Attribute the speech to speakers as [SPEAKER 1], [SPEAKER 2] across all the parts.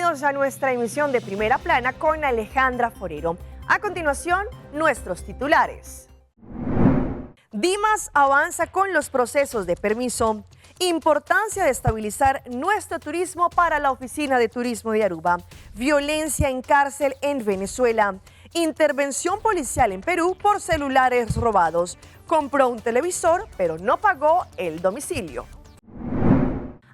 [SPEAKER 1] Bienvenidos a nuestra emisión de Primera Plana con Alejandra Forero. A continuación, nuestros titulares. Dimas avanza con los procesos de permiso. Importancia de estabilizar nuestro turismo para la Oficina de Turismo de Aruba. Violencia en cárcel en Venezuela. Intervención policial en Perú por celulares robados. Compró un televisor, pero no pagó el domicilio.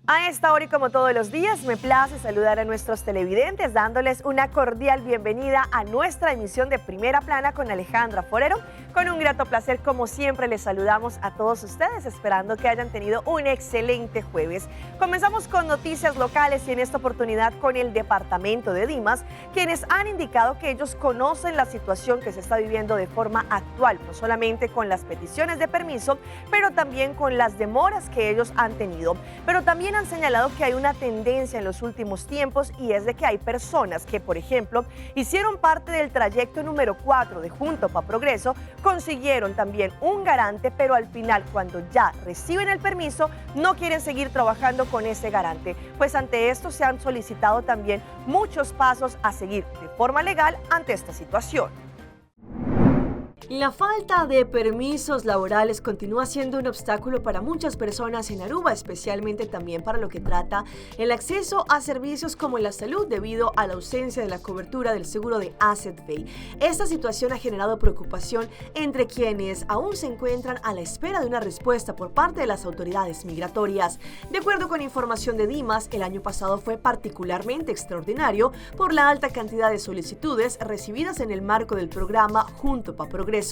[SPEAKER 1] A esta hora y como todos los días, me place saludar a nuestros televidentes dándoles una cordial bienvenida a nuestra emisión de Primera Plana con Alejandra Forero. Con un grato placer, como siempre, les saludamos a todos ustedes, esperando que hayan tenido un excelente jueves. Comenzamos con noticias locales y en esta oportunidad con el departamento de Dimas, quienes han indicado que ellos conocen la situación que se está viviendo de forma actual, no solamente con las peticiones de permiso, pero también con las demoras que ellos han tenido. Pero también han señalado que hay una tendencia en los últimos tiempos y es de que hay personas que, por ejemplo, hicieron parte del trayecto número 4 de Junto pa Progreso, consiguieron también un garante, pero al final, cuando ya reciben el permiso, no quieren seguir trabajando con ese garante. Pues ante esto se han solicitado también muchos pasos a seguir de forma legal ante esta situación. La falta de permisos laborales continúa siendo un obstáculo para muchas personas en Aruba, especialmente también para lo que trata el acceso a servicios como la salud debido a la ausencia de la cobertura del seguro de AZV. Esta situación ha generado preocupación entre quienes aún se encuentran a la espera de una respuesta por parte de las autoridades migratorias. De acuerdo con información de Dimas, el año pasado fue particularmente extraordinario por la alta cantidad de solicitudes recibidas en el marco del programa Junto pa Progreso,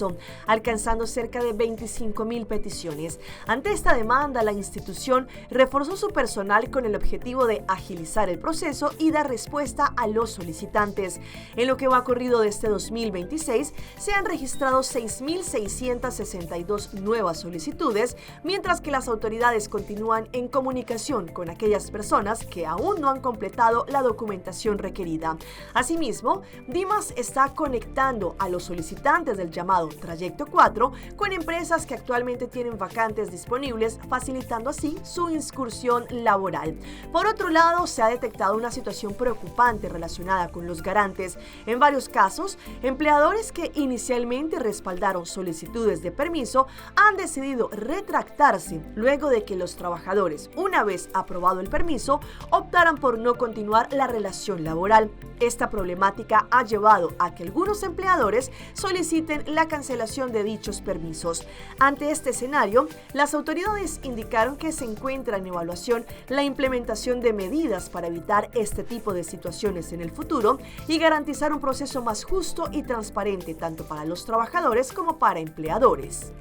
[SPEAKER 1] alcanzando cerca de 25 mil peticiones. Ante esta demanda, la institución reforzó su personal con el objetivo de agilizar el proceso y dar respuesta a los solicitantes. En lo que va corrido de este 2026, se han registrado 6.662 nuevas solicitudes, mientras que las autoridades continúan en comunicación con aquellas personas que aún no han completado la documentación requerida. Asimismo, Dimas está conectando a los solicitantes del llamado Trayecto 4 con empresas que actualmente tienen vacantes disponibles, facilitando así su incursión laboral. Por otro lado, se ha detectado una situación preocupante relacionada con los garantes. En varios casos, empleadores que inicialmente respaldaron solicitudes de permiso han decidido retractarse luego de que los trabajadores, una vez aprobado el permiso, optaran por no continuar la relación laboral. Esta problemática ha llevado a que algunos empleadores soliciten la cancelación de dichos permisos. Ante este escenario, las autoridades indicaron que se encuentra en evaluación la implementación de medidas para evitar este tipo de situaciones en el futuro y garantizar un proceso más justo y transparente tanto para los trabajadores como para empleadores.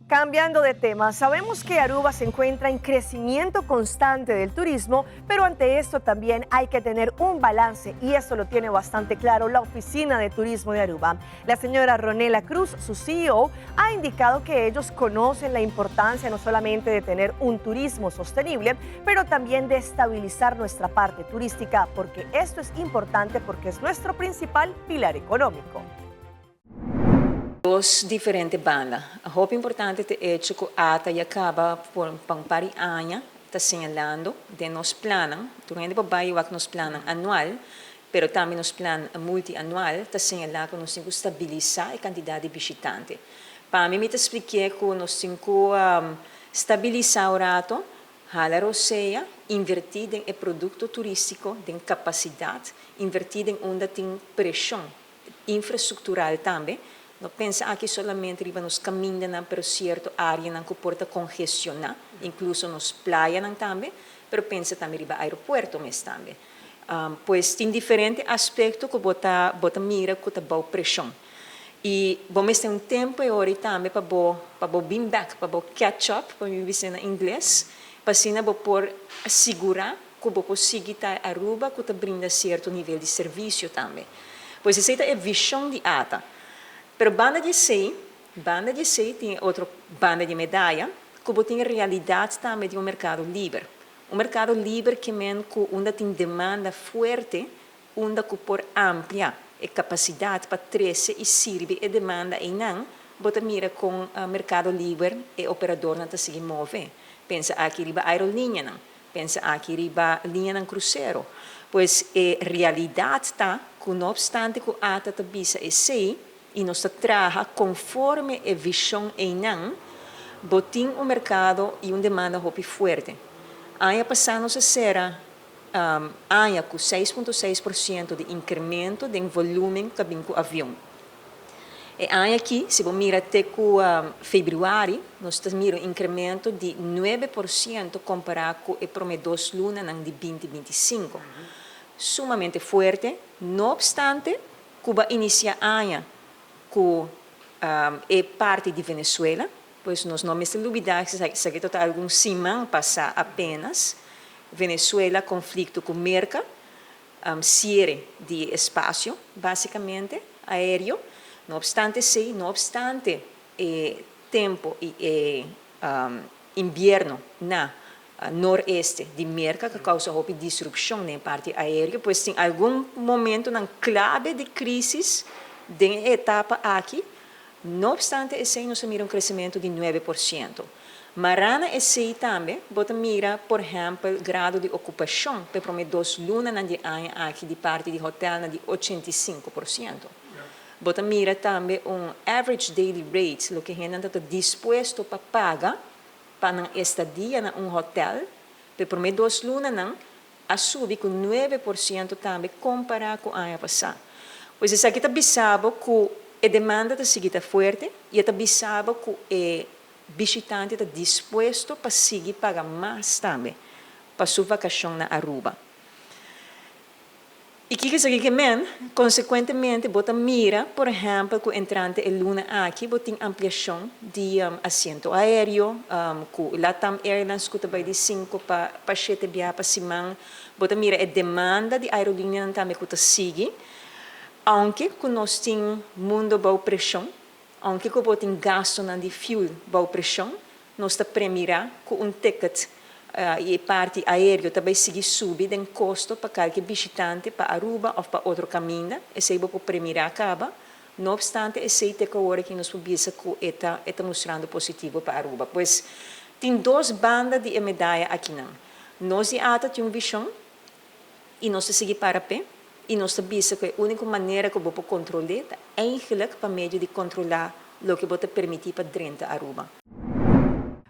[SPEAKER 1] Cambiando de tema, sabemos que Aruba se encuentra en crecimiento constante del turismo, pero ante esto también hay que tener un balance y eso lo tiene bastante claro la Oficina de Turismo de Aruba. La señora Ronela Cruz, su CEO, ha indicado que ellos conocen la importancia no solamente de tener un turismo sostenible, pero también de estabilizar nuestra parte turística, porque esto es importante porque es nuestro principal pilar económico.
[SPEAKER 2] Dos diferente banda. Hopi importante ta e hecho cu ATA ya caba pa un par di aña ta señalando den nos plannan, tur hende por bay wak nos plannan anual, pero tambe nos plan multianual ta señala cu nos tin cu stabilisa e cantidad di bishitante. Pa mi, mi ta splique cu nos tin cu stabilisa un rato, hala rosea, inverti den e producto turistico, den capacidad, inverti den unda tin presion infrastructural tambe. No pensa aki solamente riba nos camindanan, pero cierto areanan cu por ta congestiona, incluso nos playanan tambe, pero pensa tambe riba aeropuerto mes tambe. Pues tin diferente aspecto cu bo ta mira cu ta bou presion. Y bo mester un tempo y ora tambe pa bo bin back, pa bo catch up, pa mi bisa na ingles, pa asina bo por sigura cu bo por sigui ta Aruba cu ta brinda cierto nivel di servicio tambe. Pues esey ta e vision di ATA. Pero banda di esey tin otro banda di medaya, cu bo tin realidad tambe di un mercado liber. Un mercado liber kiermen cu unda tin demanda fuerte, unda cu por amplia e capacidad pa crece y sirbi e demanda eynan, bo ta mira cu mercado liber e operadornan ta sigui move. Pensa aki riba aerolineanan, pensa aki riba lineanan crucero. Pues e realidat ta ku no opstante ku ata ta bisa esei i nos ta traha konforme e vishon einan, bo tin un merkado i un demanda hopi fuerte. Aña pasá nos a sera aña ku 6.6% di inkremento den volúmen ku ta bin ku avion. E aña aki, si bo mira te ku febrüari, nos ta mira un inkremento di 9% kompará ku e promé dos lunanan di 2025. Sumamente fuerte, no opstante ku bo a inisiá aña ku e parti di Venezuela, pues nos no mester lubidá esaki ta algun siman pasá apenas, Venezuela konflikto ku Merka, Siere di e espasio, básikamente, aéreo. No opstante esei, no opstante e tempu i e invierno na noreste di Merka ku kousa hopi disrupshon den e parti aéreo, pues tin algun momentunan klabe di krísis den e etapa aki. No opstante esei nos a mira un kresementu di 9%. Mará na esei tambe bo ta mira por ehèmpel grado di okupashon pa e promé dos lunanan di e aña aki di parti di hotèlnan di 85%. Bo ta mira tambe un average daily rate, loke hendenan ta dispuesto pa paga pa nan estadia na un hotèl pa e promé dos lunanan a subi ku 9% tambe kompará ku aña pasá. Pues esaki ta bisa bo ku e demanda ta sigui ta fuerte i e ta bisa bo ku e bishitante ta dispuesto pa sigui paga mas tambe pa su vakashon na Aruba. I kiko esaki ke men? Konsekuentemente bo ta mira, por ehèmpel, ku entrante e luna aki bo tin ampliashon di asiento aéreo, ku Latam Airlines ku ta bai di sinku pa pa shete biaha pa siman. Bo ta mira e demanda di aerolíneanan tambe ku ta sigui, ounke ku nos tin mundo bou preshon. Aunke ku bo tin gastunan di fuel bou preshon, nos ta premirá ku un ticket i e parti aéreo ta bai sigui subi den kosto pa kalke bishitante pa Aruba òf pa otro kaminda. Esei bo por premirá kaba. No opstante esei te ku awor aki nos por bisa ku e ta e ta mustrando positivo pa Aruba. Pues tin dos banda di e medaya akinan. Nos di ata tin un vishon i nos ta sigui para p'e i nos ta bisa ku e úniko manera ku bo por kontrol'é ta eigentlik pa medio di kontrolá loke bo ta permití pa drenta Aruba.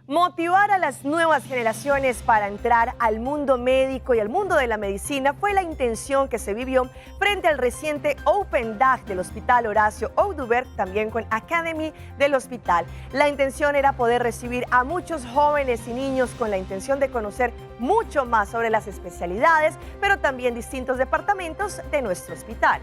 [SPEAKER 1] Motivar a las nuevas generaciones para entrar al mundo médico y al mundo de la medicina fue la intención que se vivió frente al reciente Open Dag del Hospital Horacio Oduber, también con Academy del hospital. La intención era poder recibir a muchos jóvenes y niños con la intención de conocer mucho más sobre las especialidades, pero también distintos departamentos de nuestro hospital.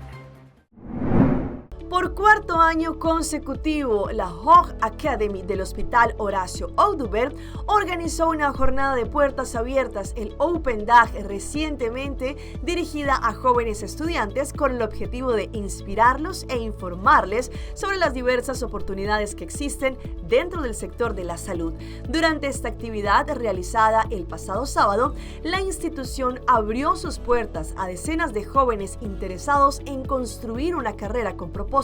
[SPEAKER 1] Por cuarto año consecutivo, la Hoch Academy del Hospital Horacio Oduber organizó una jornada de puertas abiertas, el Open Dag, recientemente dirigida a jóvenes estudiantes con el objetivo de inspirarlos e informarles sobre las diversas oportunidades que existen dentro del sector de la salud. Durante esta actividad realizada el pasado sábado, la institución abrió sus puertas a decenas de jóvenes interesados en construir una carrera con propósito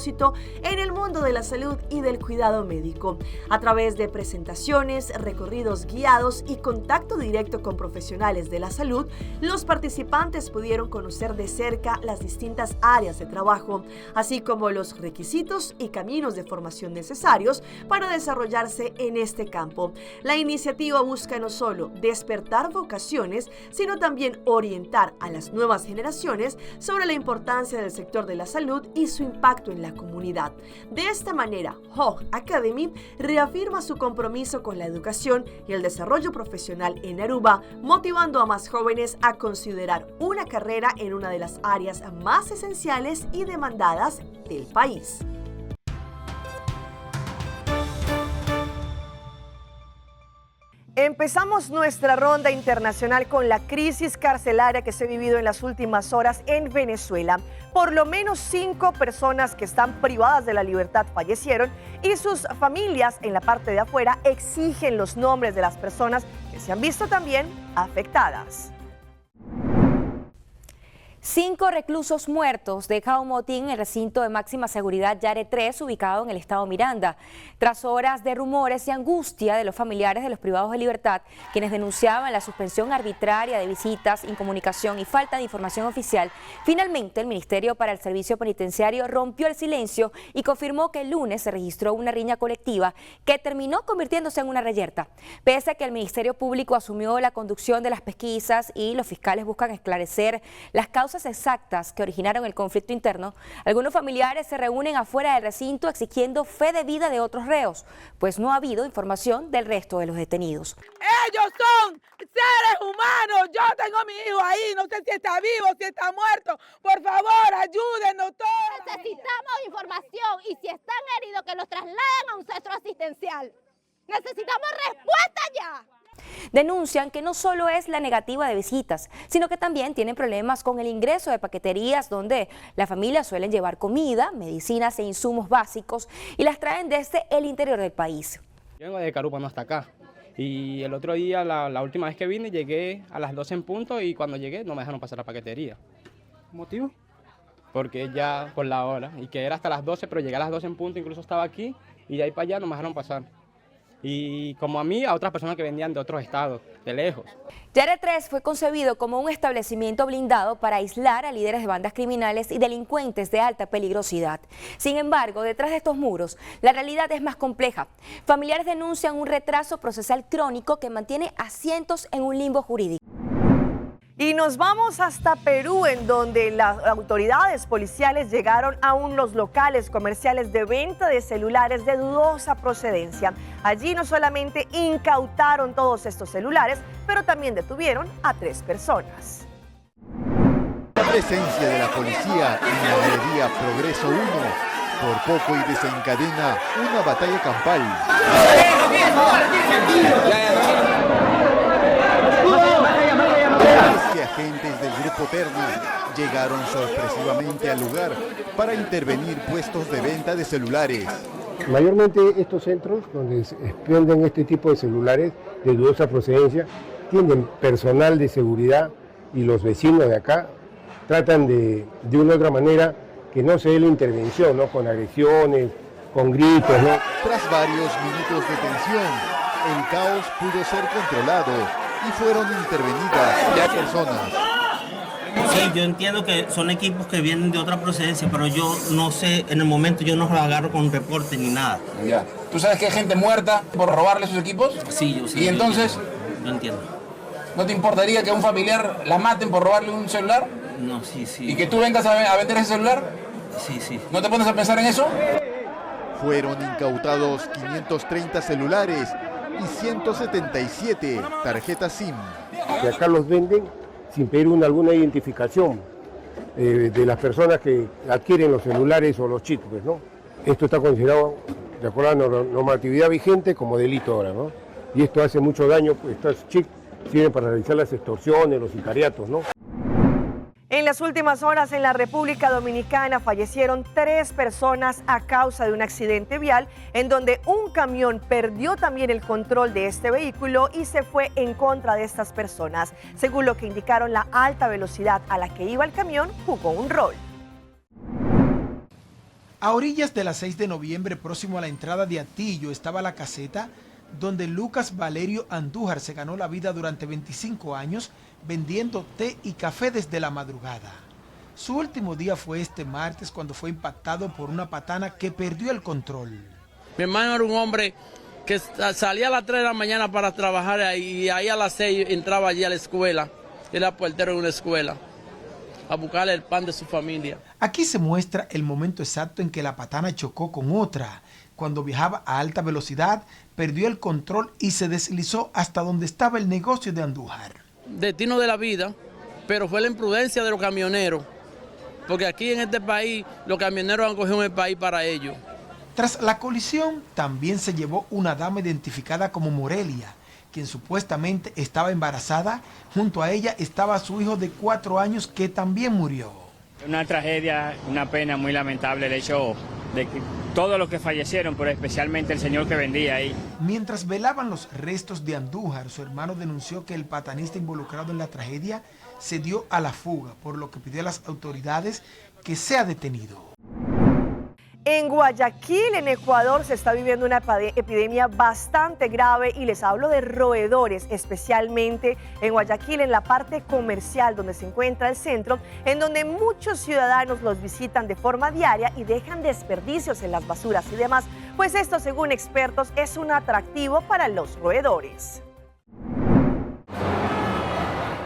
[SPEAKER 1] en el mundo de la salud y del cuidado médico. A través de presentaciones, recorridos guiados y contacto directo con profesionales de la salud, los participantes pudieron conocer de cerca las distintas áreas de trabajo, así como los requisitos y caminos de formación necesarios para desarrollarse en este campo. La iniciativa busca no solo despertar vocaciones, sino también orientar a las nuevas generaciones sobre la importancia del sector de la salud y su impacto en la comunidad. De esta manera, Hoch Academy reafirma su compromiso con la educación y el desarrollo profesional en Aruba, motivando a más jóvenes a considerar una carrera en una de las áreas más esenciales y demandadas del país. Empezamos nuestra ronda internacional con la crisis carcelaria que se ha vivido en las últimas horas en Venezuela. Por lo menos 5 personas que están privadas de la libertad fallecieron y sus familias en la parte de afuera exigen los nombres de las personas que se han visto también afectadas.
[SPEAKER 3] Cinco reclusos muertos deja un motín en el recinto de máxima seguridad Yare 3, ubicado en el estado Miranda. Tras horas de rumores y angustia de los familiares de los privados de libertad, quienes denunciaban la suspensión arbitraria de visitas, incomunicación y falta de información oficial, finalmente el Ministerio para el Servicio Penitenciario rompió el silencio y confirmó que el lunes se registró una riña colectiva que terminó convirtiéndose en una reyerta. Pese a que el Ministerio Público asumió la conducción de las pesquisas y los fiscales buscan esclarecer las causas exactas que originaron el conflicto interno, algunos familiares se reúnen afuera del recinto exigiendo fe de vida de otros reos, pues no ha habido información del resto de los detenidos.
[SPEAKER 4] Ellos son seres humanos. Yo tengo a mi hijo ahí, no sé si está vivo, si está muerto. Por favor, ayúdenos todos.
[SPEAKER 5] Necesitamos información y si están heridos, que los trasladen a un centro asistencial. Necesitamos respuesta ya.
[SPEAKER 3] Denuncian que no solo es la negativa de visitas, sino que también tienen problemas con el ingreso de paqueterías donde las familias suelen llevar comida, medicinas e insumos básicos y las traen desde el interior del país.
[SPEAKER 6] Yo vengo de Carúpano hasta acá y el otro día, la última vez que vine, llegué a las 12 en punto y cuando llegué no me dejaron pasar la paquetería.
[SPEAKER 7] ¿Motivo?
[SPEAKER 6] Porque ya por la hora y que era hasta las 12, pero llegué a las 12 en punto, incluso estaba aquí y de ahí para allá no me dejaron pasar. Y como a mí, a otras personas que vendían de otros estados, de lejos.
[SPEAKER 3] Yare 3 fue concebido como un establecimiento blindado para aislar a líderes de bandas criminales y delincuentes de alta peligrosidad. Sin embargo, detrás de estos muros, la realidad es más compleja. Familiares denuncian un retraso procesal crónico que mantiene a cientos en un limbo jurídico.
[SPEAKER 1] Y nos vamos hasta Perú, en donde las autoridades policiales llegaron a unos locales comerciales de venta de celulares de dudosa procedencia. Allí no solamente incautaron todos estos celulares, pero también detuvieron a 3 personas.
[SPEAKER 8] La presencia de la policía en la galería Progreso 1 por poco y desencadena una batalla campal. Es que agentes del grupo Terna llegaron sorpresivamente al lugar para intervenir puestos de venta de celulares.
[SPEAKER 9] Mayormente estos centros donde se expenden este tipo de celulares de dudosa procedencia tienen personal de seguridad y los vecinos de acá tratan de una u otra manera que no se dé la intervención, ¿no? Con agresiones, con gritos, ¿no?
[SPEAKER 8] Tras varios minutos de tensión, el caos pudo ser controlado y fueron intervenidas las personas.
[SPEAKER 10] Sí, yo entiendo que son equipos que vienen de otra procedencia, pero yo no sé, en el momento yo no los agarro con reporte ni nada.
[SPEAKER 11] Ya. ¿Tú sabes que hay gente muerta por robarle sus equipos?
[SPEAKER 10] Sí, yo sí.
[SPEAKER 11] ¿Y
[SPEAKER 10] yo
[SPEAKER 11] entonces?
[SPEAKER 10] entiendo. Yo entiendo.
[SPEAKER 11] ¿No te importaría que a un familiar la maten por robarle un celular?
[SPEAKER 10] No, sí, sí.
[SPEAKER 11] ¿Y que tú vengas a vender ese celular?
[SPEAKER 10] Sí, sí.
[SPEAKER 11] ¿No te pones a pensar en eso?
[SPEAKER 8] Fueron incautados 530 celulares y 177 tarjetas SIM.
[SPEAKER 9] Que acá los venden sin pedir alguna identificación de las personas que adquieren los celulares o los chips, pues, ¿no? Esto está considerado, de acuerdo a la normatividad vigente, como delito ahora, ¿no? Y esto hace mucho daño, pues, estos chips sirven para realizar las extorsiones, los sicariatos, ¿no?
[SPEAKER 1] En las últimas horas en la República Dominicana fallecieron 3 personas a causa de un accidente vial en donde un camión perdió también el control de este vehículo y se fue en contra de estas personas. Según lo que indicaron, la alta velocidad a la que iba el camión jugó un rol.
[SPEAKER 12] A orillas de la 6 de noviembre, próximo a la entrada de Hatillo, estaba la caseta donde Lucas Valerio Andújar se ganó la vida durante 25 años vendiendo té y café desde la madrugada. Su último día fue este martes cuando fue impactado por una patana que perdió el control.
[SPEAKER 13] Mi hermano era un hombre que salía a las 3 de la mañana para trabajar ahí, y ahí a las 6 entraba allí a la escuela. Era puertero en una escuela, a buscarle el pan de su familia.
[SPEAKER 12] Aquí se muestra el momento exacto en que la patana chocó con otra. Cuando viajaba a alta velocidad, perdió el control y se deslizó hasta donde estaba el negocio de Andújar.
[SPEAKER 13] Destino de la vida, pero fue la imprudencia de los camioneros, porque aquí en este país los camioneros han cogido el país para ellos.
[SPEAKER 12] Tras la colisión, también se llevó una dama identificada como Morelia, quien supuestamente estaba embarazada. Junto a ella estaba su hijo de 4 años que también murió.
[SPEAKER 14] Una tragedia, una pena muy lamentable el hecho de que todos los que fallecieron, pero especialmente el señor que vendía ahí.
[SPEAKER 12] Mientras velaban los restos de Andújar, su hermano denunció que el patanista involucrado en la tragedia se dio a la fuga, por lo que pidió a las autoridades que sea detenido.
[SPEAKER 1] En Guayaquil, en Ecuador, se está viviendo una epidemia bastante grave y les hablo de roedores, especialmente en Guayaquil, en la parte comercial donde se encuentra el centro, en donde muchos ciudadanos los visitan de forma diaria y dejan desperdicios en las basuras y demás, pues esto, según expertos, es un atractivo para los roedores.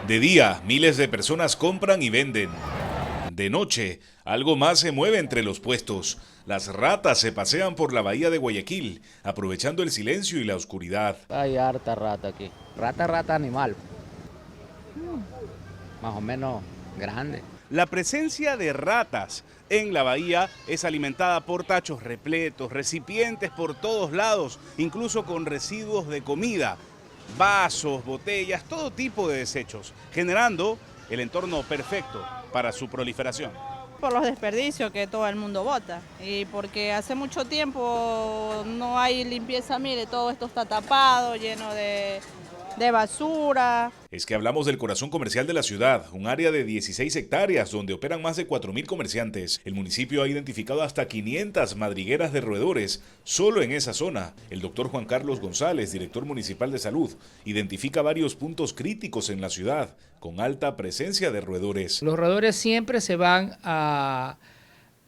[SPEAKER 7] De día, miles de personas compran y venden. De noche, algo más se mueve entre los puestos. Las ratas se pasean por la bahía de Guayaquil, aprovechando el silencio y la oscuridad.
[SPEAKER 15] Hay harta rata aquí. Rata, rata animal. Más o menos grande.
[SPEAKER 7] La presencia de ratas en la bahía es alimentada por tachos repletos, recipientes por todos lados, incluso con residuos de comida, vasos, botellas, todo tipo de desechos, generando el entorno perfecto para su proliferación.
[SPEAKER 16] Por los desperdicios que todo el mundo bota y porque hace mucho tiempo no hay limpieza, mire, todo esto está tapado, lleno de, de basura.
[SPEAKER 7] Es que hablamos del corazón comercial de la ciudad, un área de 16 hectáreas donde operan más de 4.000 comerciantes. El municipio ha identificado hasta 500 madrigueras de roedores solo en esa zona. El doctor Juan Carlos González, director municipal de salud, identifica varios puntos críticos en la ciudad con alta presencia de roedores.
[SPEAKER 17] Los roedores siempre se van a,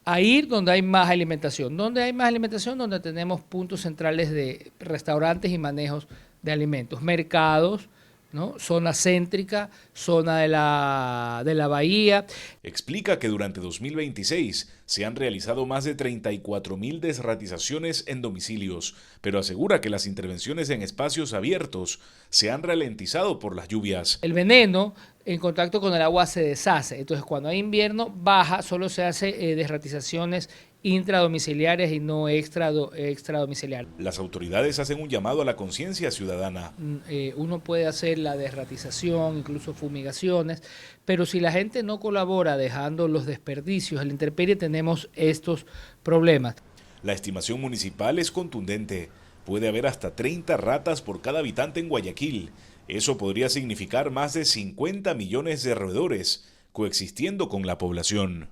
[SPEAKER 17] a ir donde hay más alimentación. ¿Dónde hay más alimentación? Donde tenemos puntos centrales de restaurantes y manejos de alimentos, mercados, ¿no? zona céntrica, zona de la, de la bahía.
[SPEAKER 7] Explica que durante 2026 se han realizado más de 34.000 desratizaciones en domicilios, pero asegura que las intervenciones en espacios abiertos se han ralentizado por las lluvias.
[SPEAKER 17] El veneno en contacto con el agua se deshace, entonces cuando hay invierno baja, solo se hace eh, desratizaciones intradomiciliarias y no extra, extradomiciliarias.
[SPEAKER 7] Las autoridades hacen un llamado a la conciencia ciudadana.
[SPEAKER 17] Mm, eh, uno puede hacer la desratización, incluso fumigaciones, pero si la gente no colabora dejando los desperdicios en la intemperie, tenemos estos problemas.
[SPEAKER 7] La estimación municipal es contundente. Puede haber hasta 30 ratas por cada habitante en Guayaquil. Eso podría significar más de 50 millones de roedores coexistiendo con la población.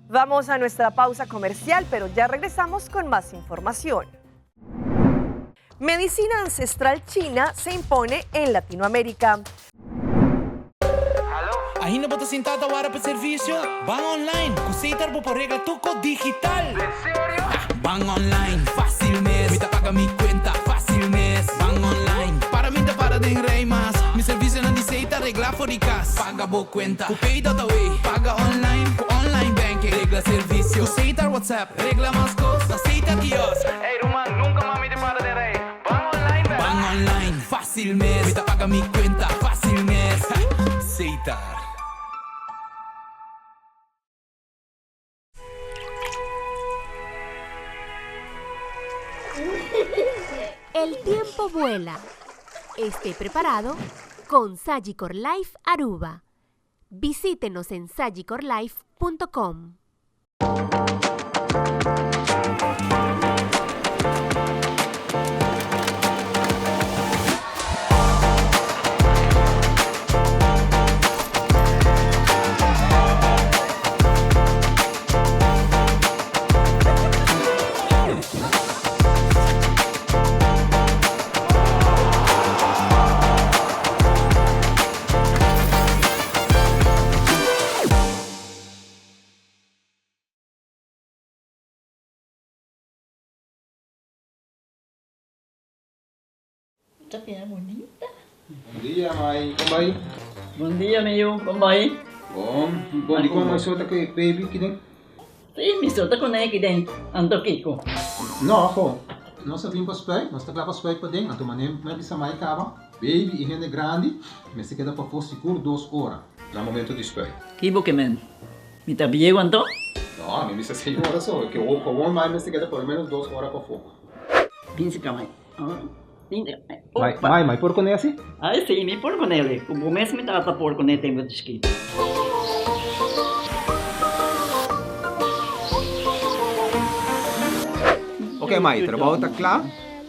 [SPEAKER 1] Vamos a nuestra pausa comercial, pero ya regresamos con más información. Medicina ancestral china se impone en Latinoamérica.
[SPEAKER 18] Ainda bo ta sinta ta wara pa servicio? Ban online, cu Setar bo por regla tuco digital! En serio? Ban online, facil mes, mi ta paga mi cuenta facil mes. Ban online, para mi ta para den rij mas. Mi servicionan di Setar regla for di cas. Paga bo cuenta, cu Pay.away. Paga online, cu online banking. Regla servicio, cu Setar WhatsApp. Regla mas cos, na Setar kiosk. Ey ruman, nunca mas mi ta para den rij. Ban online bek! Ban online, facil mes. Mi ta paga mi cuenta, facil mes. Setar.
[SPEAKER 19] El tiempo vuela. Esté preparado con Sagicor Life Aruba. Visítenos en sagicorlife.com.
[SPEAKER 20] Ta bira bunita.
[SPEAKER 21] Bon dia, mai. Kon bai?
[SPEAKER 20] Bon dia, mi yu. Kon bai?
[SPEAKER 21] Bon. Bon, dikon mai so ta ku e baby kiden?
[SPEAKER 20] Sí, mi so ta ku ne kiden. Anto kiko?
[SPEAKER 21] No, ho. Nos a bin pa spuit. Nos ta kla pa spuit paden. Anto manera mi a bisa mai kaba, baby i hende grandi mester keda pafó sigur dos ora na momento di spuit.
[SPEAKER 20] Ki bo ke men? Mi ta bieu anto?
[SPEAKER 21] No, mi bisa seis ora so. Ke gewoon mai mester keda por lo menos dos ora pafó.
[SPEAKER 20] Binse ka mai.
[SPEAKER 21] Mai, mai, mai por kuné asi?
[SPEAKER 20] Ai si, mi por kuné li. Ku bo mes mi tata por kuné tempu di chikitu.
[SPEAKER 21] Ok mai, trabou ta kla,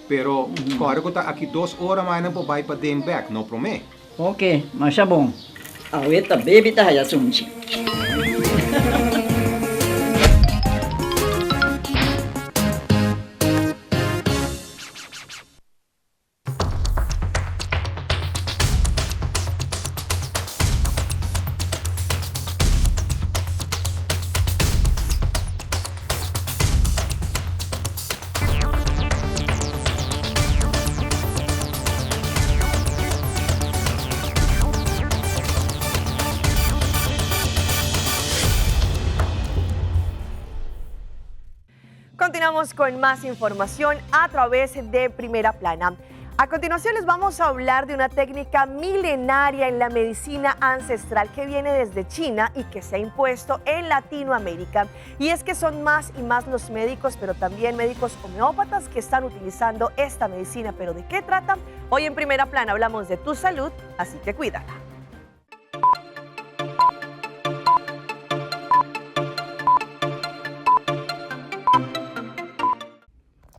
[SPEAKER 21] pero kòrda ku ta aki dos ora mai nan por bai paden bèk, no promé.
[SPEAKER 20] Ok, masha bon. Awe ta baby ta haya sunchi.
[SPEAKER 1] Continuamos con más información a través de Primera Plana. A continuación les vamos a hablar de una técnica milenaria en la medicina ancestral que viene desde China y que se ha impuesto en Latinoamérica. Y es que son más y más los médicos, pero también médicos homeópatas que están utilizando esta medicina. ¿Pero de qué trata? Hoy en Primera Plana hablamos de tu salud, así que cuídala.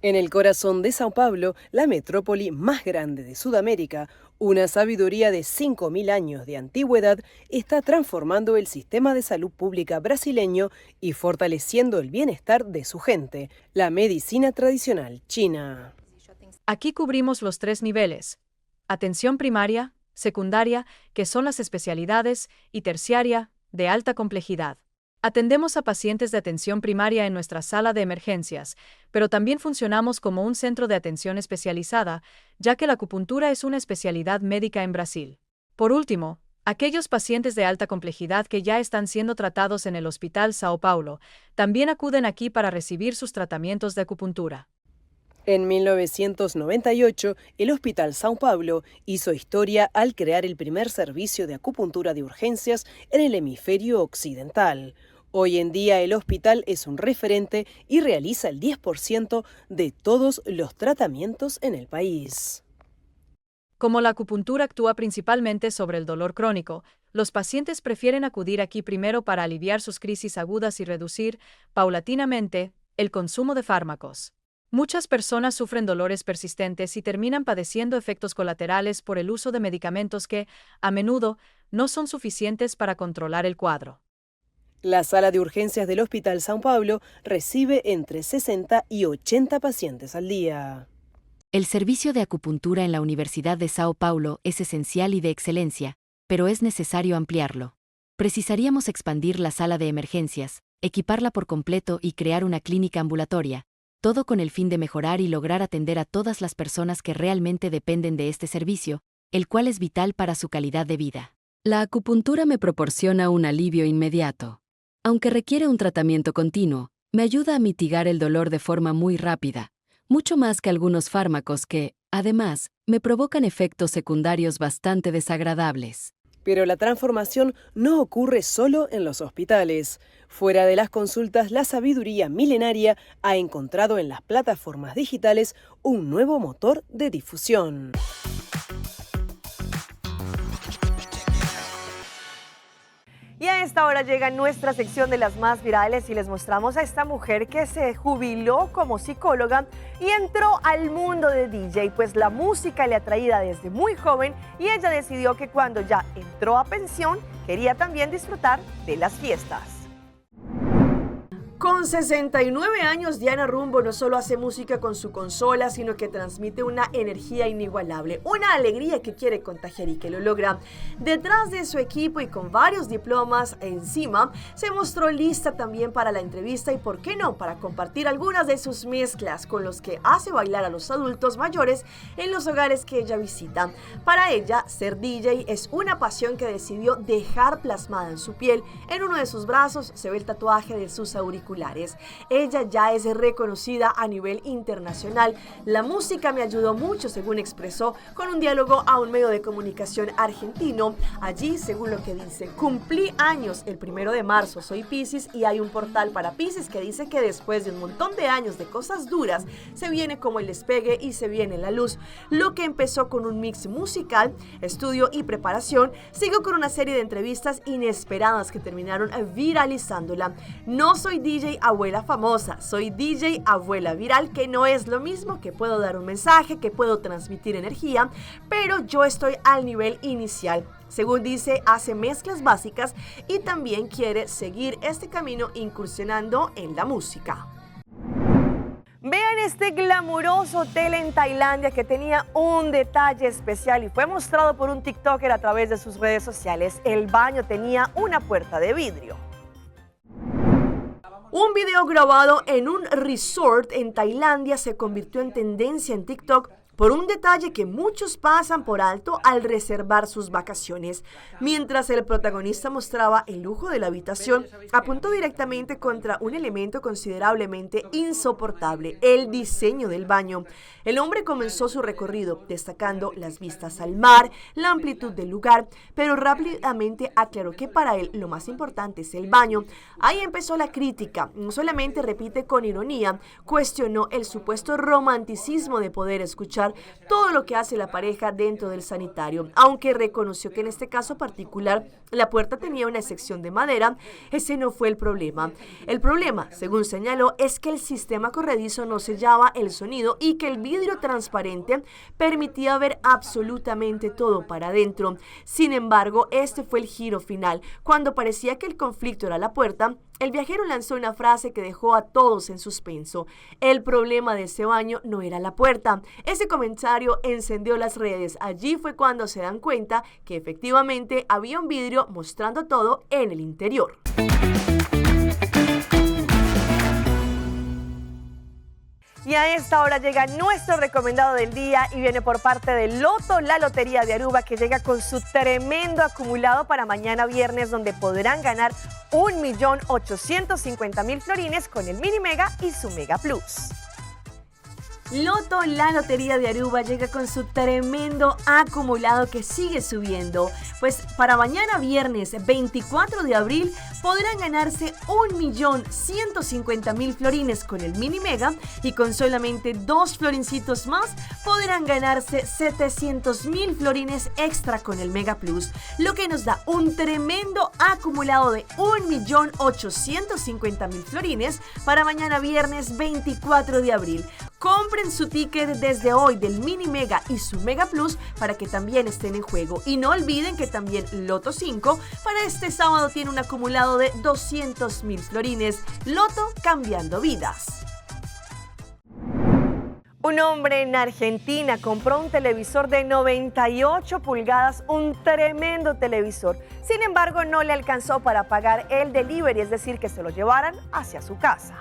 [SPEAKER 2] En el corazón de Sao Paulo, la metrópoli más grande de Sudamérica, una sabiduría de 5.000 años de antigüedad está transformando el sistema de salud pública brasileño y fortaleciendo el bienestar de su gente, la medicina tradicional china.
[SPEAKER 22] Aquí cubrimos los tres niveles. Atención primaria, secundaria, que son las especialidades, y terciaria, de alta complejidad. Atendemos a pacientes de atención primaria en nuestra sala de emergencias, pero también funcionamos como un centro de atención especializada, ya que la acupuntura es una especialidad médica en Brasil. Por último, aquellos pacientes de alta complejidad que ya están siendo tratados en el Hospital Sao Paulo, también acuden aquí para recibir sus tratamientos de acupuntura.
[SPEAKER 2] En 1998, el Hospital São Paulo hizo historia al crear el primer servicio de acupuntura de urgencias en el hemisferio occidental. Hoy en día el hospital es un referente y realiza el 10% de todos los tratamientos en el país.
[SPEAKER 22] Como la acupuntura actúa principalmente sobre el dolor crónico, los pacientes prefieren acudir aquí primero para aliviar sus crisis agudas y reducir, paulatinamente, el consumo de fármacos. Muchas personas sufren dolores persistentes y terminan padeciendo efectos colaterales por el uso de medicamentos que, a menudo, no son suficientes para controlar el cuadro.
[SPEAKER 2] La sala de urgencias del Hospital São Paulo recibe entre 60 y 80 pacientes al día.
[SPEAKER 23] El servicio de acupuntura en la Universidad de Sao Paulo es esencial y de excelencia, pero es necesario ampliarlo. Precisaríamos expandir la sala de emergencias, equiparla por completo y crear una clínica ambulatoria, todo con el fin de mejorar y lograr atender a todas las personas que realmente dependen de este servicio, el cual es vital para su calidad de vida.
[SPEAKER 24] La acupuntura me proporciona un alivio inmediato. Aunque requiere un tratamiento continuo, me ayuda a mitigar el dolor de forma muy rápida, mucho más que algunos fármacos que, además, me provocan efectos secundarios bastante desagradables.
[SPEAKER 2] Pero la transformación no ocurre solo en los hospitales. Fuera de las consultas, la sabiduría milenaria ha encontrado en las plataformas digitales un nuevo motor de difusión.
[SPEAKER 1] Y a esta hora llega nuestra sección de las más virales y les mostramos a esta mujer que se jubiló como psicóloga y entró al mundo de DJ, pues la música le atraía desde muy joven y ella decidió que cuando ya entró a pensión quería también disfrutar de las fiestas. Con 69 años, Diana Rumbo no solo hace música con su consola, sino que transmite una energía inigualable, una alegría que quiere contagiar y que lo logra. Detrás de su equipo y con varios diplomas encima, se mostró lista también para la entrevista y, por qué no, para compartir algunas de sus mezclas con los que hace bailar a los adultos mayores en los hogares que ella visita. Para ella, ser DJ es una pasión que decidió dejar plasmada en su piel. En uno de sus brazos se ve el tatuaje de sus auriculares. Ella ya es reconocida a nivel internacional. La música me ayudó mucho, según expresó con un diálogo a un medio de comunicación argentino. Allí, según lo que dice, cumplí años el 1 de marzo, soy Piscis y hay un portal para Piscis que dice que después de un montón de años de cosas duras, se viene como el despegue y se viene la luz. Lo que empezó con un mix musical, estudio y preparación, siguió con una serie de entrevistas inesperadas que terminaron viralizándola. No soy DJ DJ abuela famosa, soy DJ abuela viral, que no es lo mismo, que puedo dar un mensaje, que puedo transmitir energía, pero yo estoy al nivel inicial. Según dice, hace mezclas básicas y también quiere seguir este camino incursionando en la música. Vean este glamuroso hotel en Tailandia que tenía un detalle especial y fue mostrado por un TikToker a través de sus redes sociales. El baño tenía una puerta de vidrio. Un video grabado en un resort en Tailandia se convirtió en tendencia en TikTok por un detalle que muchos pasan por alto al reservar sus vacaciones. Mientras el protagonista mostraba el lujo de la habitación, apuntó directamente contra un elemento considerablemente insoportable, el diseño del baño. El hombre comenzó su recorrido destacando las vistas al mar, la amplitud del lugar, pero rápidamente aclaró que para él lo más importante es el baño. Ahí empezó la crítica. No solamente repite con ironía, cuestionó el supuesto romanticismo de poder escuchar todo lo que hace la pareja dentro del sanitario, aunque reconoció que en este caso particular la puerta tenía una sección de madera, ese no fue el problema. El problema, según señaló, es que el sistema corredizo no sellaba el sonido y que el vidrio transparente permitía ver absolutamente todo para adentro. Sin embargo, este fue el giro final. Cuando parecía que el conflicto era la puerta, el viajero lanzó una frase que dejó a todos en suspenso. El problema de ese baño no era la puerta. Ese comentario encendió las redes. Allí fue cuando se dan cuenta que efectivamente había un vidrio mostrando todo en el interior. Y a esta hora llega nuestro recomendado del día y viene por parte de Loto, la Lotería de Aruba, que llega con su tremendo acumulado para mañana viernes, donde podrán ganar 1.850.000 florines con el Mini Mega y su Mega Plus. Loto, la Lotería de Aruba llega con su tremendo acumulado que sigue subiendo. Pues para mañana viernes 24 de abril podrán ganarse 1.150.000 florines con el Mini Mega y con solamente dos florincitos más podrán ganarse 700.000 florines extra con el Mega Plus, lo que nos da un tremendo acumulado de 1.850.000 florines para mañana viernes 24 de abril. Compren su ticket desde hoy del Mini Mega y su Mega Plus para que también estén en juego. Y no olviden que también Loto 5 para este sábado tiene un acumulado de 200.000 florines. Loto cambiando vidas. Un hombre en Argentina compró un televisor de 98 pulgadas, un tremendo televisor. Sin embargo, no le alcanzó para pagar el delivery, es decir, que se lo llevaran hacia su casa.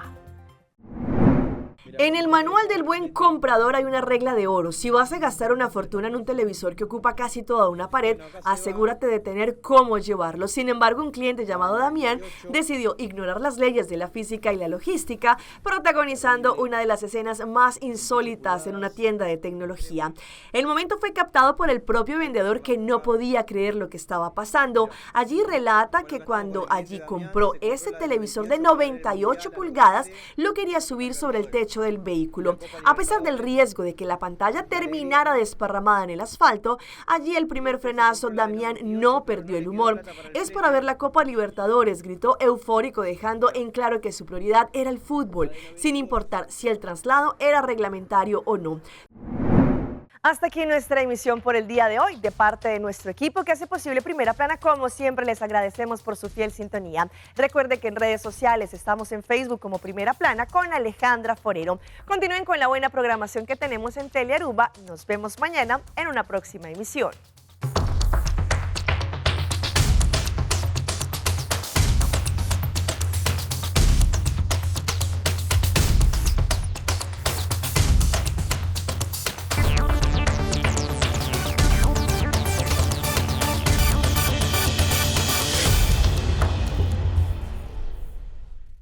[SPEAKER 1] En el manual del buen comprador hay una regla de oro. Si vas a gastar una fortuna en un televisor que ocupa casi toda una pared, asegúrate de tener cómo llevarlo. Sin embargo, un cliente llamado Damián decidió ignorar las leyes de la física y la logística, protagonizando una de las escenas más insólitas en una tienda de tecnología. El momento fue captado por el propio vendedor que no podía creer lo que estaba pasando. Allí relata que cuando allí compró ese televisor de 98 pulgadas, lo quería subir sobre el techo del vehículo. A pesar del riesgo de que la pantalla terminara desparramada en el asfalto, allí el primer frenazo, Damián no perdió el humor. Es para ver la Copa Libertadores, gritó eufórico, dejando en claro que su prioridad era el fútbol, sin importar si el traslado era reglamentario o no. Hasta aquí nuestra emisión por el día de hoy. De parte de nuestro equipo que hace posible Primera Plana, como siempre les agradecemos por su fiel sintonía. Recuerde que en redes sociales estamos en Facebook como Primera Plana con Alejandra Forero. Continúen con la buena programación que tenemos en Telearuba. Nos vemos mañana en una próxima emisión.